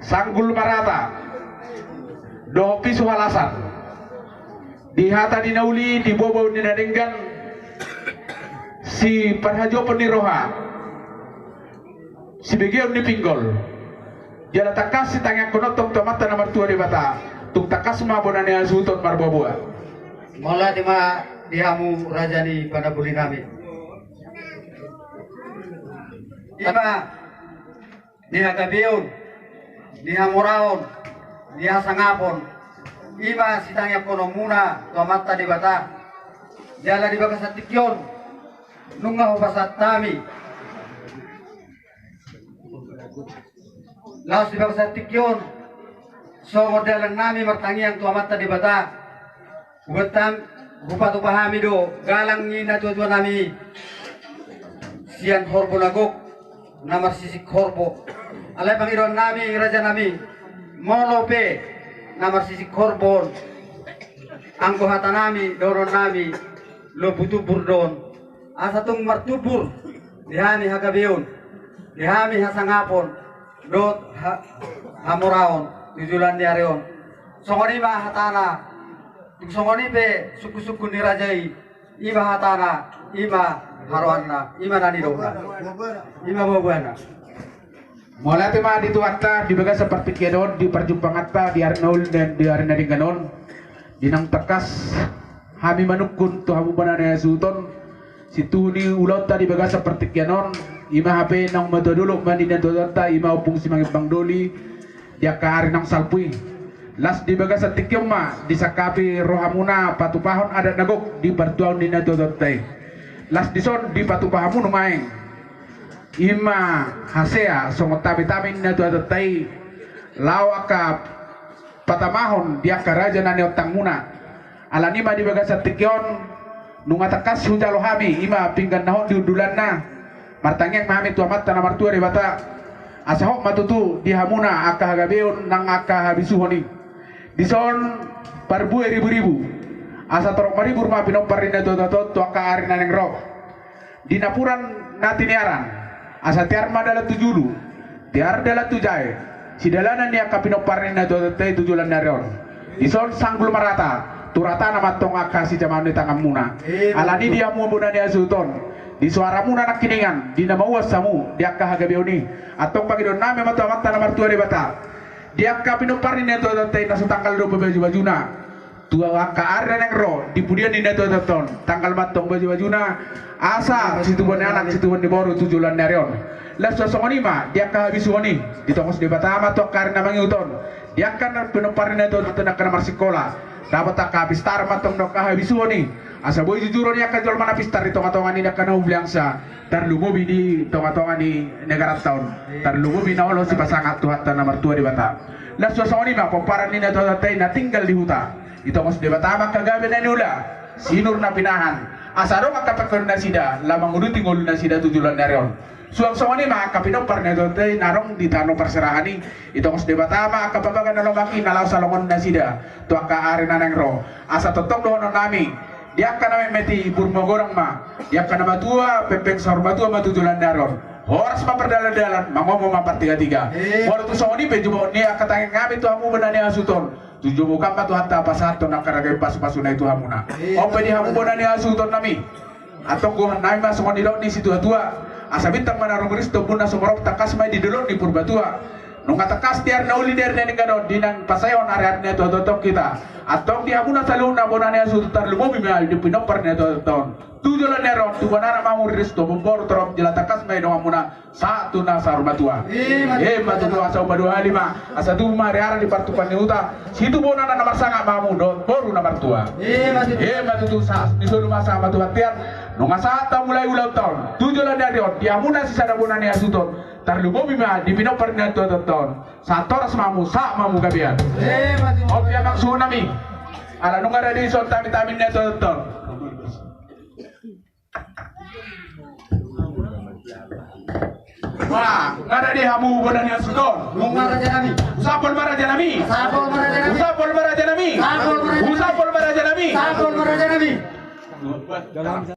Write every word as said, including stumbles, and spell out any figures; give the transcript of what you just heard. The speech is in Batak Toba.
Sanggul marata dohot pisu halasan. Di hata ni na uli, di bobaon ni na denggan, siparhajopon ni roha, sibegeon ni pinggol. Jala tangkas sitangiangkon tong tu Amanta na martua Debata, tung tangkas ma bona ni hasuhuton marboaboa. Mauliate ma di hamu raja ni panamboli nami. Ima di hagabeon, di hamoraon, di hasangapon, ima sitangiangkononmuna tu Amanta Debata. Jala di bagasan tingki on nunga hupasahat hami, laos di bagasan tingki on songon dalan nami martangiang tu Amanta Debata. Hubatam, hupatupa hami do galang ni natuatua nami sian horbo na gok, na marsisik horbo. Alai pangidoan nami, raja nami, molo pe na marsisik horbo on, anggo hata nami, dohonon nami, lombu tumbur do on. Asa tung martumbur di hami hagabeon, di hami hasangapon, dohot ha-, hamoraon tu joloan ni ari on. Songon i ma hatana, tung songon i pe sungkunsungkun ni raja i, ima hatana, ima haroanna, ima na nidohona, ima boaboana. Mauliate ma di Tuhanta di bagasan partingkian on, di parjumpanganta di ari na uli, di ari na denggan on, di naung tangkas hami manungkun tu hamu bona ni hasuhuton, situhu ni ulaonta di bagasan partingkian on. Ima hape naung matua dolok ma di natuatuanta, ima Ompung Simangimbang Doli, di angka ari naung salpu i. Laos di bagasan tingki on ma disangkapi rohamuna patupahon adat na gok di partuaon ni natuatuanta i. Laos dison dipatupa hamu nuaeng, ima hasea songon tamitami ni natuatuanta i, laho angka patamahon di angka raja na niontangmuna. Alani i ma di bagasan tingki on, nunga tangkas hujalo hami ima pinggan na hot di hundulanna. Martangiang ma hami tu Amanta na martua Debata, asa hot ma tutu di hamuna angka hagabeon nang angka habisuhon i. Dison parbue riburibu, asa torop maribur ma pinompar ni natuatuanta on tu angka ari na naeng ro. Di napuran na tiniaran, asa tiar ma dalan tu julu, tiar dalan tu jae, sidalanan ni angka pinompar ni natuatuanta i tu joloan ni ari on. Dison sanggul marata, tu ratana ma antong angka sijamaon ni tanganmuna. Alani i di hamu bona ni hasuhuton, di soaramuna nangkiningan, di na mauas hamu di angka hagabeon i, antong pangidoan nami ma tu Amanta na martua Debata, di angka pinompar ni natuatuanta i na so tanggal dua pulu bajubajuna, tu angka ari na naeng ro di pudian ni natuatuanta on, tanggal ma antong bajubajuna, asa situbuan ni anak, situbuan ni boru tu joloan ni ari on. Laos songon i ma di angka habisuhon i, ditongos Debata ma tu angka ari na mangihut on, di angka na pinompar ni natuatuanta on, angka na marsikola, dapot angka pinstar ma antong di angka habisuhon i, asa boi jujuron i angka jolma na pinstar di tongatonga ni angka na humaliangsa. Tarlumobi di tongatonga ni negaranta on, tarlumobi na olo sipasangap Tuhanta na martua Debata. Laos songon i ma pomparan ni natuatuanta i na tinggal di huta, ditongos Debata ma angka gabe na niula, sinur na pinahan, asa adong angka pangkeon nasida laho manguduti ngolu nasida tu joloan ni ari on. Suang songon i ma angka pinompar ni natuatuanta i na adong di tano parserahan i, ditongos Debata ma angka pambaga na lomak i na laho salongon nasida tu angka ari na naeng ro. Asa tongtong dohonon nami, di angka na metmet i burju ma godang ma, di angka na matua pengpeng saur matua ma tu joloan ni ari on. Horas ma pardalandalan, mangomo ma partigatiga. Molo tung songon i pe jubaon ni angka tangiang nami tu hamu bona ni hasuhuton, tung jumolo ma Tuhanta pasahathon angka ragam pasupasuna i tu hamuna. On pe di hamu bona ni hasuhuton nami, antong gohan nami ma songon nidok ni situatua, asa bintang ma na rumiris tombun na sumorop, tangkas ma i di dolok ni Purbatua. Nunga tangkas di ari na uli, di ari na denggan on, di naeng pasaehon ari-ari ni natuatuanta on hita, antong di hamuna saluhutna bona ni hasuhuton, tarlumobi ma di pinompar ni natuatuanta on, tu joloan ni ari on, tu bona anak ma hamu riris, tu boru torop, jala tangkas ma i donganmuna sahat tu na saur matua. Ima tutu. Asa upa dua hali ma, asa tubu ma hariara di partumpaon ni huta, situbu anak na marsangap ma hamu dohot boru na martua. Ima tutu. Ima tutu, sahat ni solu ma sahat ma tu bontean. Nunga sahat tamulai ulaonta on tu joloan ni ari on, di hamuna sisada bona ni hasuhuton, tarlumobi ma di pinompar ni natuatuanta on, sahat horas ma hamu, sahat ma hamu gabean. Ima tutu. On pe amang suhut nami, ala nunga rade dison tamitami ni natuatuanta on. Wah, nunga rade hamu bona ni hasuhuton? Nunga, raja nami. Husapol ma, raja nami. Husapol ma, raja nami. Husapol ma, raja nami. Husapol ma, raja nami. Husapol ma, raja nami. Dalam